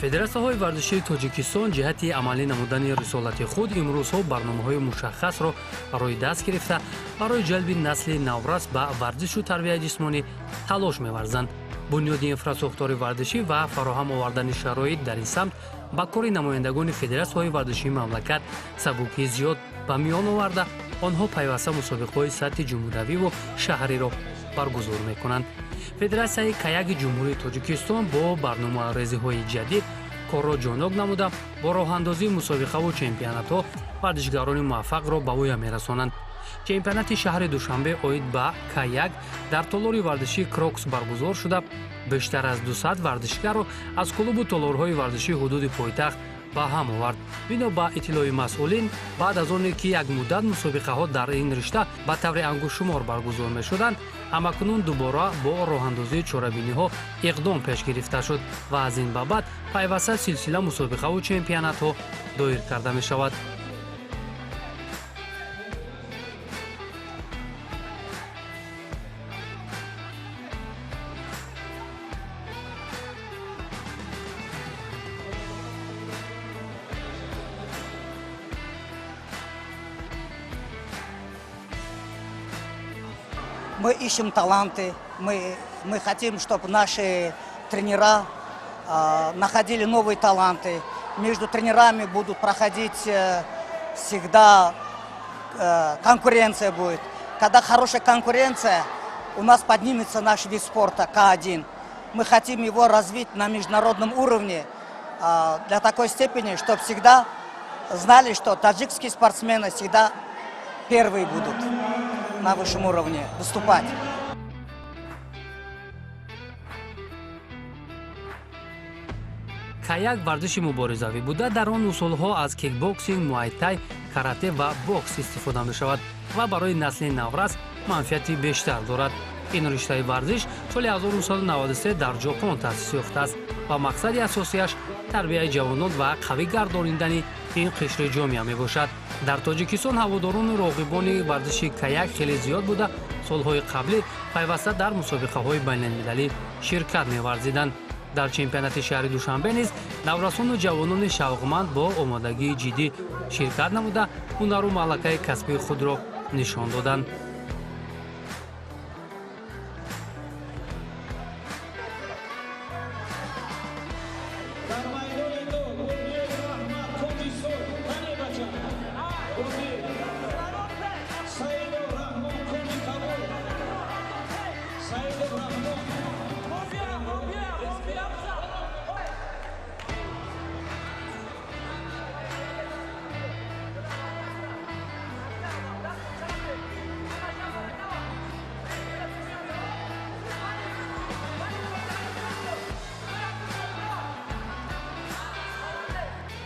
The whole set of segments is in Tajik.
Федератсияҳои варзишии Тоҷикистон ҷиҳати амалӣ намудани рисолати худ имрӯзҳо барномаҳои мушаххасро барои даст гирифта, барои ҷалби насли наврас ба варзишу тарбияи ҷисмонӣ талош меварзанд. Бунёди инфрасохтори варзишӣ ва фароҳам овардани шароит дар ин самт ба кори намояндагони федератсияҳои варзишии мамлакат сабукии зиёд ба миён оварда, онҳо пайваста мусобиқаҳои сатҳи ҷумҳуриявиву шаҳриро баргузор мекунанд. Федератсияи каяки Ҷумҳурии Тоҷикистон бо барномарезиҳои ҷадид корро ҷоннок намуда, бо роҳандозии мусобиқаву чемпионатҳо варзишгарони муваффақро ба воя мерасонанд. Чемпионати шаҳри Душанбе оид ба каяк дар толори варзишии Крокс баргузор шуда, бештар аз 200 варзишгарро аз клубу толорҳои варзишии ҳудуди пойтахт ба ҳам овард. Бино ба иттилои масъулин, баъд аз оне ки як муддат мусобиқаҳо дар ин ришта ба таври ангуштшумор баргузор мешуданд, ҳамакунун дубора бо роҳандозии чорабиниҳо иқдом пеш гирифта шуд ва аз ин ба баъд пайваста силсила мусобиқаву чемпионатҳо доир карда мешавад. Мы ищем таланты, мы хотим, чтобы наши тренера находили новые таланты. Между тренерами будут проходить всегда конкуренция будет. Когда хорошая конкуренция, у нас поднимется наш вид спорта К1. Мы хотим его развить на международном уровне для такой степени, чтобы всегда знали, что таджикские спортсмены всегда первые будут на высшем уровне выступать. Каяк варзиши муборизавӣ буда, дар он усулҳо аз кикбоксинг, муайтай, карате ва бокс истифода мешавад ва барои насли наврас манфиати бештар дорад. Ин риштаи варзиш соли 1993 дар Ҷопон таъсис ёфтааст ва мақсади асосиаш тарбияи ҷавонон ва қавӣ гардонидани ин қишри ҷомеа мебошад. Дар Тоҷикистон ҳаводорону роғибони варзиши каяк хеле зиёд буда, солҳои қаблӣ пайваста дар мусобиқаҳои байналмилалӣ ширкат меварзиданд. Дар чемпионати шаҳри Душанбе низ наврасону ҷавонони шавқманд бо омодагии ҷиддӣ ширкат намуда, ҳунару малакаи касбии худро нишон доданд.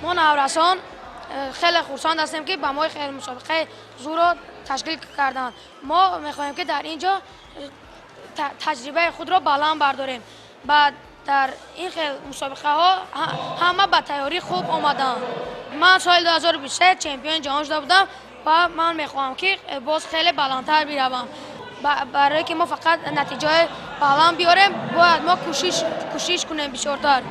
Мо наврасон хеле хурсанд ҳастем, ки ба мо хеле мусобиқаи зӯрро ташкил карданд. Мо мехоҳем, ки дар ин ҷо таҷрибаи худро баланд бардорем ва дар ин хел мусобиқаҳо ҳама ба тайёрии хуб омаданд. Ман соли 2023 чемпиони ҷаҳон шуда будам ва ман мехоҳам, ки боз хеле баландтар биравам. Барое ки мо фақат натиҷаҳои баланд биёрем, бояд мо кӯшиш кунем бисёртар.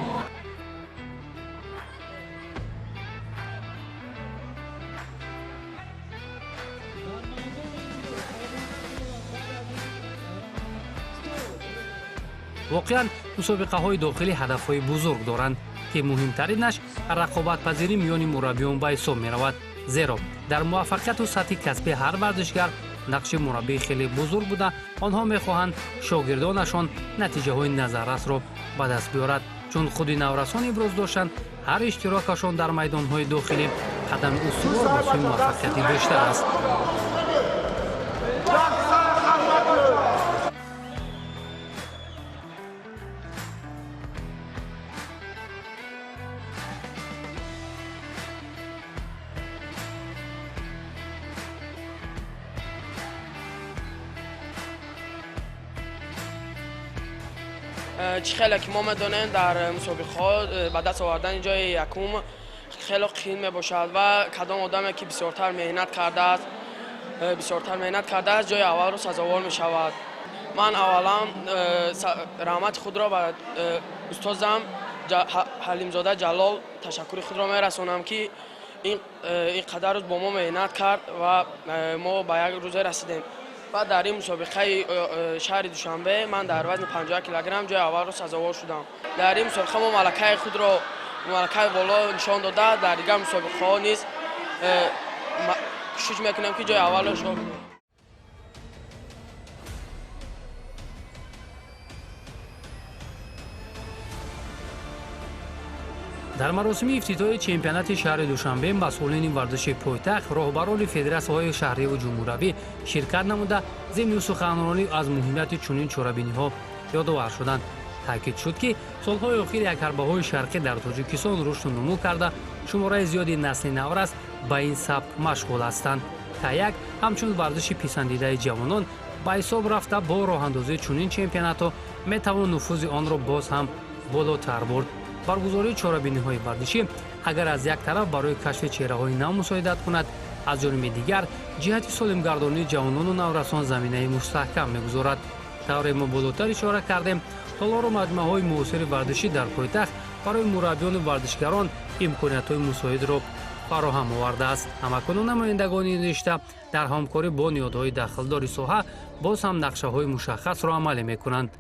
Воқеан, мусобиқаҳои дохилӣ ҳадафҳои бузург доранд. Ки муҳимтаринаш рақобатпазирӣ миёни мураббиён ба ҳисоб меравад, зеро дар муваффақияту сатҳи касби ҳар варзишгар нақши мураббӣ хеле бузург буда, онҳо мехоҳанд шогирдонашон натиҷаҳои назаррасро ба даст биёрад. Чун худи наврасон иброз доштанд, ҳар иштирокашон дар майдонҳои дохилӣ қадами устувор ба сӯи муваффақияти бештар аст. Чӣ хеле ки мо медонем, дар мусобиқаҳо ба даст овардани ҷои якум хеле қиин мебошад ва кадом одаме ки бисёртар меҳнат кардааст, ҷои аввалро сазовор мешавад. Ман аввалан раҳмати худро ба устозам Ҳалимзода Ҷалол ташаккури худро мерасонам, ки ин қадар рӯз бо мо меҳнат кард ва мо ба як рӯзе расидем. Ва дар ин мусобиқаи шаҳри Душанбе ман дар вазни 51 килограмм ҷои аввалро сазовор шудам. Дар ин мусобиқа мо малакаи худро, малакаи боло нишон дода, дар дигар мусобиқаҳо низ кӯшиш мекунем, ки ҷои аввалро ишғол кунем. Дар маросими ифтитоҳи чемпионати шаҳри Душанбе масъулини варзиши пойтахт, роҳбарони федератсияҳои шаҳриву ҷумҳуравӣ ширкат намуда, зимни суханронӣ аз муҳимияти чунин чорабиниҳо ёдовар шуданд. Таъкид шуд, ки солҳои охир якҳарбаҳои шарқӣ дар Тоҷикистон рушду нумӯ карда, шумораи зиёди насли наврас ба ин сабк машғул ҳастанд. Каяк ҳамчун варзиши писандидаи ҷавонон ба ҳисоб рафта, бо роҳандозии чунин чемпионатҳо метавон нуфузи онро боз ҳам болотар бурд. Баргузории чорабиниҳои варзишӣ агар аз як тараф барои кашфи чеҳраҳои нав мусоидат кунад, аз ҷониби дигар ҷиҳати солимгардонии ҷавонону наврасон заминаи мустаҳкам мегузорад. Тавре мо болотар ишора кардем, толору маҷмӯаҳои муосири варзишӣ дар пойтахт барои мураббиёну варзишгарон имкониятҳои мусоидро фароҳам овардааст. Ҳамакунун намояндагони ин ришта дар ҳамкорӣ бо ниҳодҳои дахлдори соҳа боз ҳам нақшаҳои мушаххасро амалӣ мекунанд.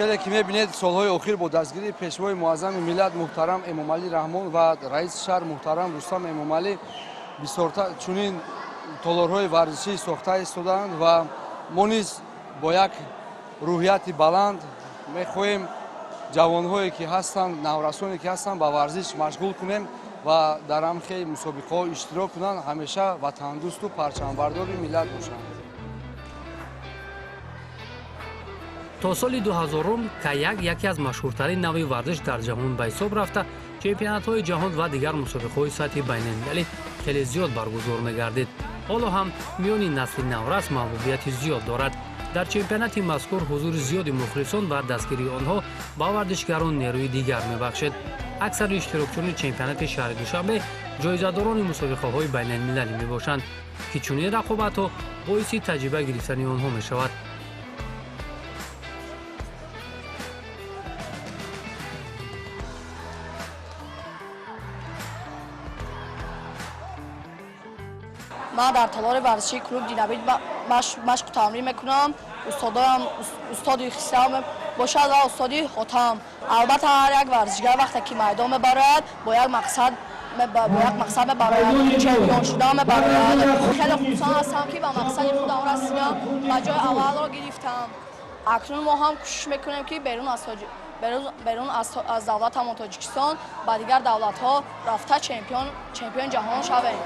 Хеле ки мебинед, солҳои охир бо дастгирии Пешвои Муаззами миллат муҳтарам Эмомалӣ Раҳмон ва раиси шаҳр муҳтарам Рустам Эмомалӣ бисёртар чунин толорҳои варзишӣ сохта истодаанд ва мо низ бо як рӯҳияти баланд мехоҳем ҷавонҳое ки ҳастанд, наврасоне ки ҳастанд, ба варзиш машғул кунем ва дар ҳамхел мусобиқаҳо иштирок кунанд, ҳамеша ватандӯсту парчамбардори миллат бошанд. То соли 2000 каяк яке аз машҳуртарин навъи варзиш дар ҷаҳон ба ҳисоб рафта, чемпионатҳои ҷаҳон ва дигар мусобиқаҳои сатҳи байналмилалӣ хеле зиёд баргузор мегардид. Ҳоло ҳам миёни насли наврас маҳбубияти зиёд дорад. Дар чемпионати мазкур ҳузури зиёди мухлисон ва дастгирии онҳо ба варзишгарон нерӯи дигар мебахшед. Аксари иштирокчиёни чемпионати шаҳри Душанбе ҷоизадорони мусобиқаҳои байналмилалӣ мебошанд, ки чунин рақобатҳо боиси таҷриба гирифтани онҳо мешавад. Ман дар толори варзишии клуб «Динамит» машқу тамрин мекунам. Устодоям устоди Хисрав бошад ва устоди Хотам. Албатта, ҳар як варзишгар вақте ки майдон мебарояд, бо як мақсад мебарояд, чемпион шудан мебарояд. Хеле хурсанд ҳастам, ки ба мақсади худам расидам ва ҷои аввалро гирифтам. Акнун мо ҳам кӯшиш мекунем, ки берун аз давлатамон Тоҷикистон ба дигар давлатҳо рафта, чемпион ҷаҳон шавем.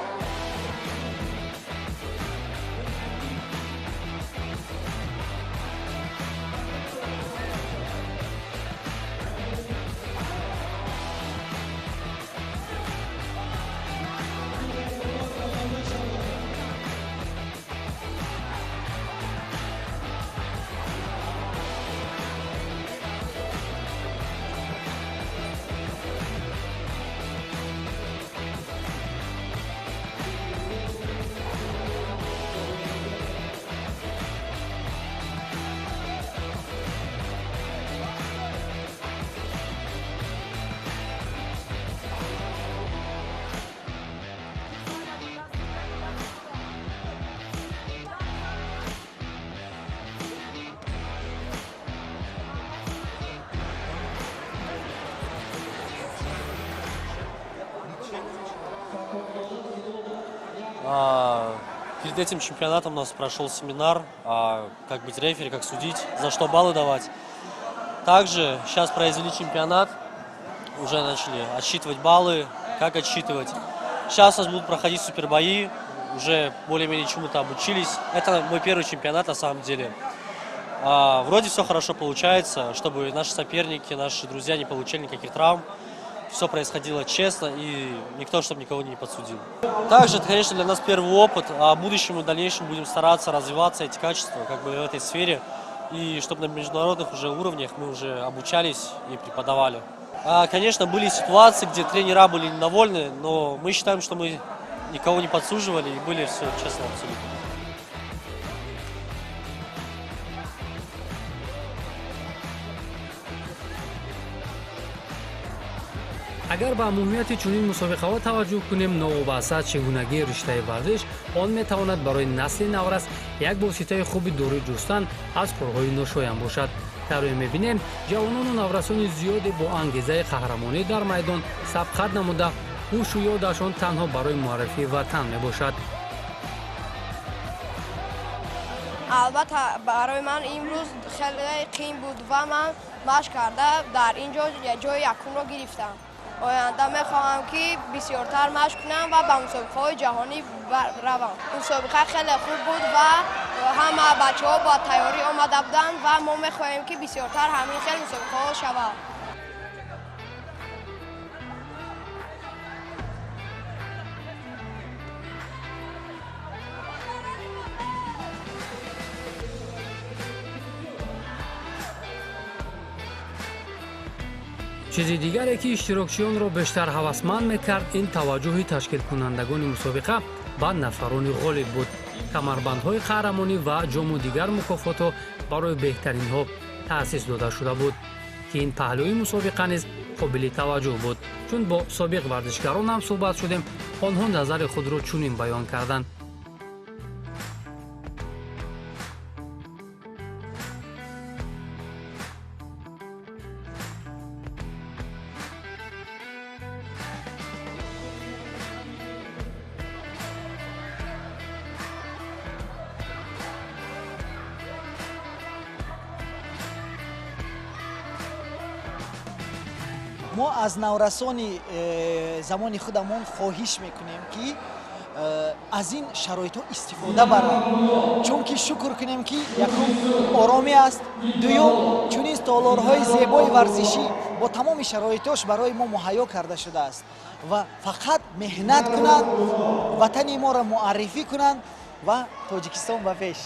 Перед этим чемпионатом у нас прошел семинар, как быть рефери, как судить, за что баллы давать. Также сейчас произвели чемпионат, уже начали отсчитывать баллы, как отсчитывать. Сейчас у нас будут проходить супербои, уже более-менее чему-то обучились. Это мой первый чемпионат на самом деле. Вроде все хорошо получается, чтобы наши соперники, наши друзья не получили никаких травм. Все происходило честно и никто, чтобы никого не подсудил. Также это, конечно, для нас первый опыт, а в будущем и в дальнейшем будем стараться развиваться эти качества как бы в этой сфере, и чтобы на международных уже уровнях мы уже обучались и преподавали. Конечно, были ситуации, где тренера были недовольны, но мы считаем, что мы никого не подсуживали и были все честно абсолютно. Агар ба муҳимияти чунин мусобиқаҳо таваҷҷӯҳ кунем, новобаста аз чигунагии риштаи варзиш, он метавонад барои насли наврас як воситаи хуби дурӣ ҷустан аз корҳои ношоям бошад. Тавре мебинем, ҷавонону наврасони зиёде бо ангезаи қаҳрамонӣ дар майдон сабқат намуда, ҳушу ёдашон танҳо барои муаррифии ватан мебошад. Албатта, барои ман имрӯз хеле қийин буд ва ман машқ карда дар ин ҷо ҷои якумро гирифтам. Оянда мехоҳам, ки бисёртар машқ кунам ва ба мусобиқаҳои ҷаҳонӣ равам. Мусобиқа хеле хуб буд ва ҳама бачаҳо бо тайёрӣ омада буданд ва мо мехоҳем, ки бисёртар ҳамин хел мусобиқаҳо шавад. Чизи дигаре, ки иштирокчиёнро бештар ҳавасманд мекард, ин таваҷҷӯҳи ташкилкунандагони мусобиқа ба нафарони ғолиб буд. Камарбандҳои қаҳрамонӣ ва ҷому дигар мукофотҳо барои беҳтаринҳо таъсис дода шуда буд, ки ин паҳлӯи мусобиқа низ қобили таваҷҷӯҳ буд. Чун бо собиқ варзишгарон ҳам суҳбат шудем, онҳо назари худро чунин баён карданд. Мо аз наврасони замони худамон хоҳиш мекунем, ки аз ин шароитҳо истифода баранд, чунки шукр кунем, ки якум оромӣ аст, дуюм чунин толорҳои зебои варзишӣ бо тамоми шароитош барои мо муҳайё карда шудааст ва фақат меҳнат кунанд, ватани моро муаррифӣ кунанд ва Тоҷикистон ба пеш.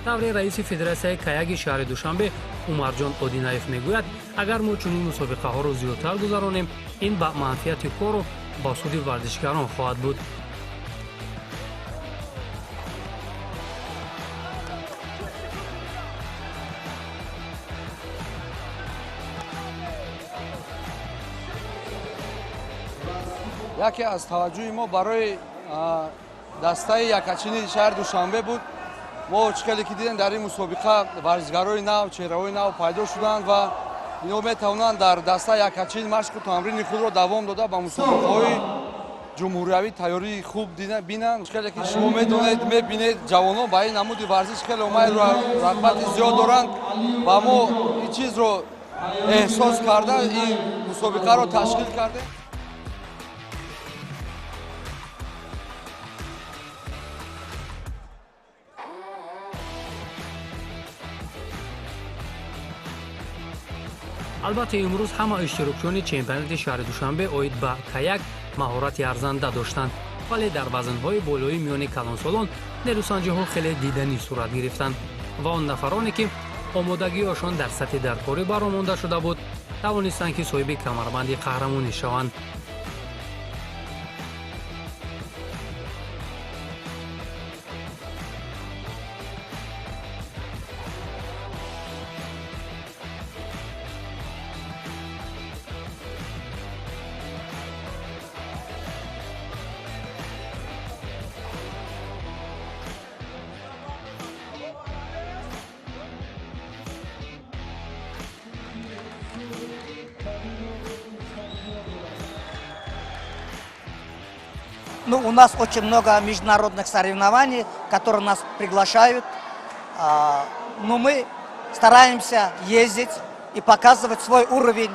Тавре раиси федератсияи каяги шаҳри Душанбе Умарҷон Одинаев мегӯяд, агар мо чунин мусобиқаҳоро зиёдтар гузаронем, ин ба манфиати кору ба суди варзишгарон хоҳад буд. Яке аз таваҷҷӯҳи мо барои дастаи якачини шаҳри Душанбе буд. Мо чӣ хеле ки дидем, дар ин мусобиқа варзишгарои нав, чеҳраҳои нав пайдо шуданд ва инҳо метавонанд дар дастаи якачин машқу тамрини худро давом дода ба мусобиқаҳои ҷумҳуриявӣ тайёрии хуб бинанд. Чӣ хеле ки шумо медонед, мебинед, ҷавонон ба ин намуди варзиш хеле омайру рағбати зиёд доранд ва мо ин чизро эҳсос карда ин мусобиқаро ташкил кардем. Албатта, имрӯз ҳама иштирокчиёни чемпионати шаҳри Душанбе оид ба каяк маҳорати арзанда доштанд, вале дар вазнҳои болои миёни калонсолон нерӯсанҷиҳо хеле диданӣ сурат гирифтанд ва он нафароне, ки омодагиашон дар сатҳи даркорӣ баромонда шуда буд, тавонистанд, ки соҳиби камарбанди қаҳрамонӣ шаванд. Ну, у нас очень много международных соревнований, которые нас приглашают. Но мы стараемся ездить и показывать свой уровень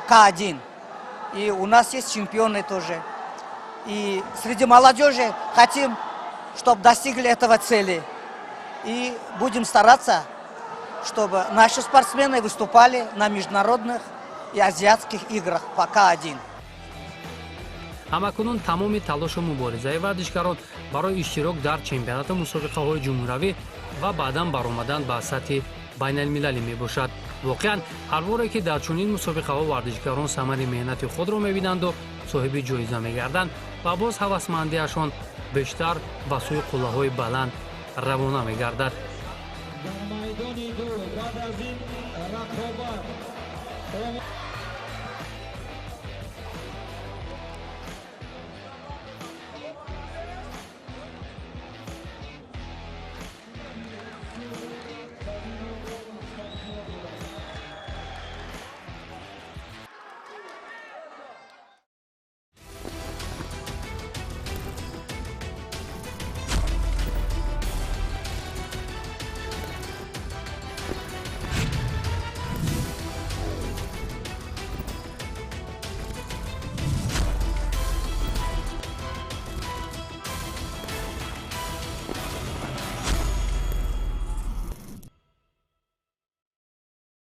К1. И у нас есть чемпионы тоже. И среди молодежи хотим, чтобы достигли этого цели. И будем стараться, чтобы наши спортсмены выступали на международных и азиатских играх по К1. Ҳамакунун тамоми талошу муборизаи варзишгарон барои иштирок дар чемпионату мусобиқаҳои ҷумҳуравӣ ва баъдан баромадан ба сатҳи байналмилалӣ мебошад. Воқеан, ҳар боре ки дар чунин мусобиқаҳо варзишгарон самари меҳнати худро мебинанду соҳиби ҷоиза мегарданд ва боз ҳавасмандиашон бештар ба сӯи қуллаҳои баланд равона мегардад. Дар майдони ду баъд аз ин рақобат.